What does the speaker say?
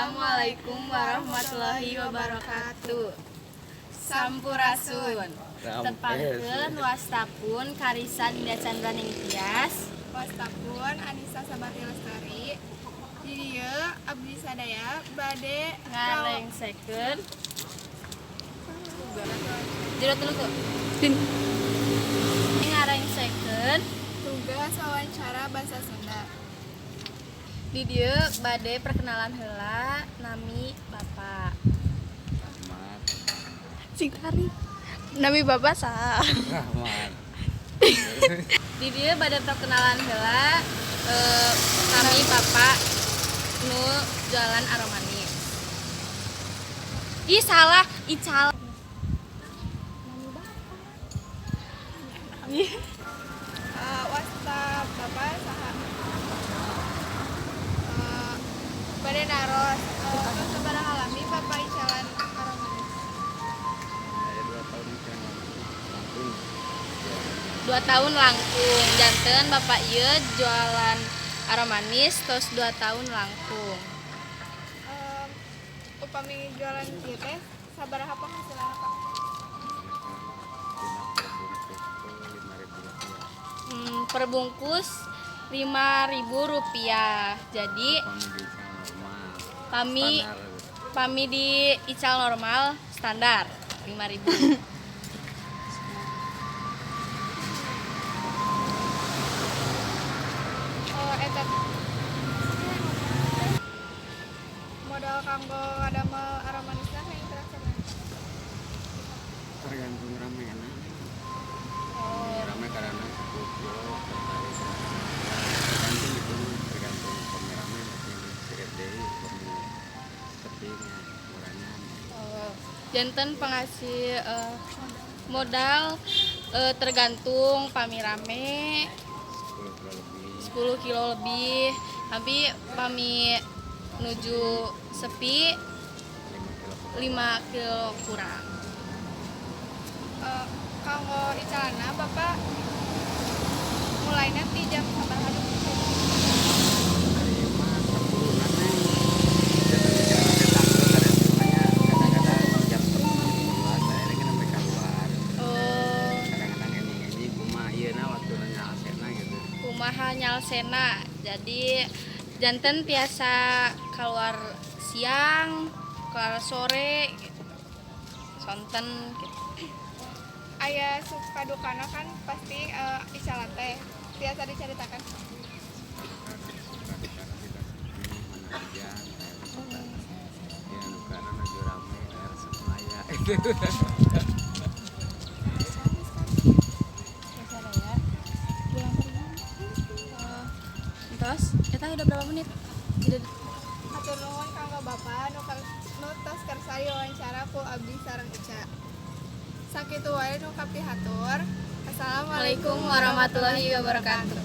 Assalamualaikum warahmatullahi wabarakatuh. Sampurasun. Tepangkeun, wasta pun Karisa Dinda Chandra Ningtyas. Wasta pun Anissa Sabati Lestari. Di dieu abdi sadaya bade ngalengsekeun jero telu tuh. Ngarengsekeun tugas wawancara bahasa Sunda. Di dieu bade perkenalan heula, nami Bapak. Rahmat. Sing tarik. Nami Bapak saha? Rahmat. Di dieu bade perkenalan heula, nami Bapak nu jualan aromanis. Ih, salah, ical. Nami Bapak. Wasta Bapak saha? Bade naros, tos sabaraha lami Bapak icalan aromanis? Saya 2 tahun kurang langkung. 2 tahun langkung. Janten Bapak ieu jualan aromanis tos 2 tahun langkung. Upami jualan ieu teh sabaraha penghasilan, Pak? Dina per bungkus tuh Rp5.000. Per bungkus Rp5.000. Jadi Pami di ical normal. Pami Standar. pami di ical normal standar 5.000. Oh, eta modal kanggo ngadamel aromanisna hayang terasa? Tergantung ramena. Rame karena 10 kilo per hari. Tergantung itu mah, tergantung pami rame makin seueur deui, pami sepi nya kurangan. Oh, janten penghasil modal tergantung pami rame. 10 kilo lebih. 10 kilo lebih, tapi pami nuju sepi 5 kilo. 5 kilo kurang. Kanggo icalana Bapak mulainya ti jam sabaraha dugi? Ari mah 10 neng. Kadang-kadang jam 11 saya kan sampai keluar. Oh. Kadang-kadang enjing-enjing kumaha ieu na waktu nyalsena gitu. Kumaha nyalsena, jadi janten tiasa keluar siang, keluar sore gitu, sonten gitu. Aya suka dukana kan pasti icalan teh, tiasa diceritakan? Suka dukana tidak sepi, mana hujan, ya dukana nuju rame air resep maya itu. Terus kita udah berapa menit? Tidak. Hatur nuhun kanggo Bapak nu tos kersa diwawancara ku abdi sareng Ica. Sakitu wae nu kapihatur. Assalamualaikum Assalamualaikum warahmatullahi wabarakatuh.